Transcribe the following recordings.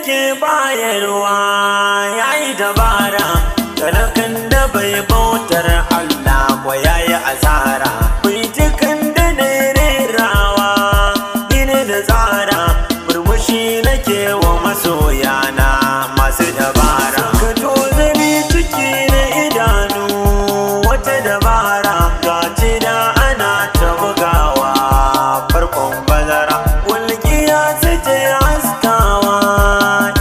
ke bayarwa yayi dabara, talakan da bai bautar Allah ko yayi asara. Bincikan da na rerawa ni ne da tsara, murmushi nake wa masoyana masu dabara. Ka tozali ciki na idanu wata dabara, gaci da ana ta bugawa farkon bazara. Walƙiya suke haskawa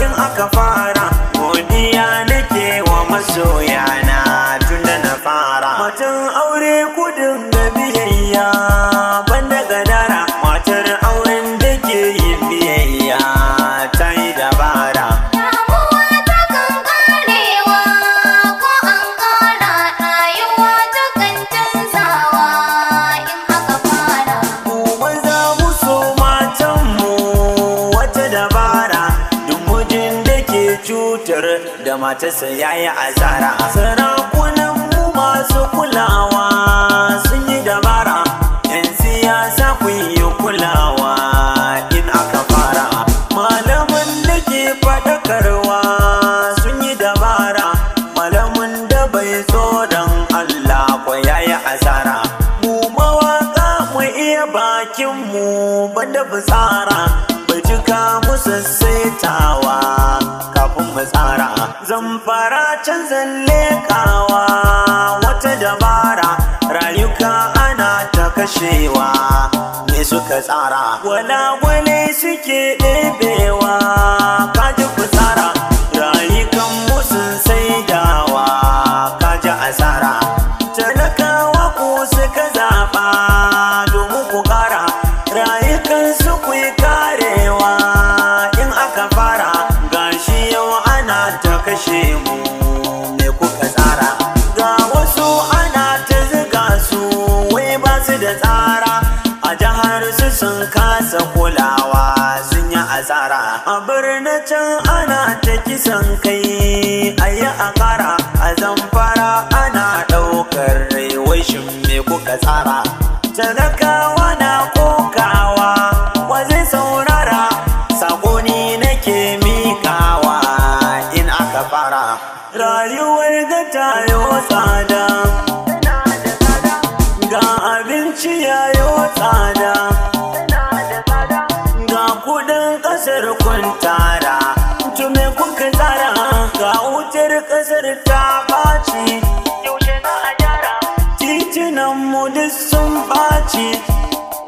in aka fara, godiya nake wa masoyana tun da na fara. Matan aure kudin da biyayya banda gadara, matar auren da ke yin biyayya ta yi dabara. Damuwa takan ƙarewa ko an ƙara, rayuwa takan canzawa in aka fara. Mu maza mu so matanmu wata dabara, duk mijin da ke cutar da matarsa yayi asara. Sarakunan mu masu kulawa sun yi dabara, 'yan siyasa ku yi kulawa in aka fara. Malaman da ke faɗakarwa sun yi dabara, malamin da bai tsoron Allah ko yayi asara. Mu mawaka mu iya bakin mu banda fitsara, bai cika mu sassaitawa kafin mu tsara. Zamfara canzan lekawa wata dabara, rayuka ana ta kashewa me suka tsara. Gwalagwale suke ɗebewa kaji fitsara, rayukan mu sun saidawa kaji asara. Talakawa ku suka zaɓa domin ku ƙara, rayukan su ku yi karewa in aka fara. Gashi yau ana ta kashe mu me kuka tsara. Ga wasu ana ta ziga su wai ba su da tsara, a jihar su sun kasa kulawa sun yi asara. A birnin can ana ta kisan kai ayi a kara, a Zamfara ana ɗaukar rai wai shin me kuka tsara. Talakawa na kokawa wa zai saurara, sakoni nake mikawa in aka fara. Rayuwar ga tayo tsada, ga abinci yayo tsada, ga kudin kasar kun tara, to me kuka tsara? Ga wutar kasar ta ɓaci, yaushe za a gyara? Titunan mu duk sun ɓaci,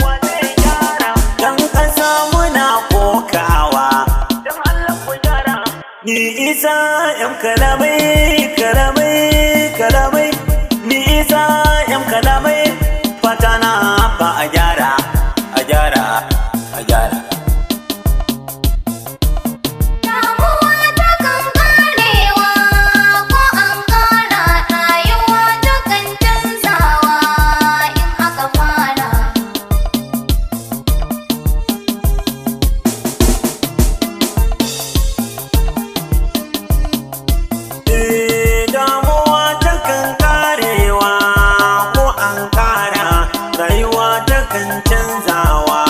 wa zai gyara? Dan ƙasa muna kokawa, don Allah ku gyara. Ni Isa yan kalamai kalamai kalamai, ni Isa yan kalamai, fata na ba a gyara, a gyara, a gyara. Damuwa takan ƙarewa ko an ƙara, rayuwa takan canzawa in aka fara. Eh, damuwa takan karewa ko an kara, rayuwa takan canzawa.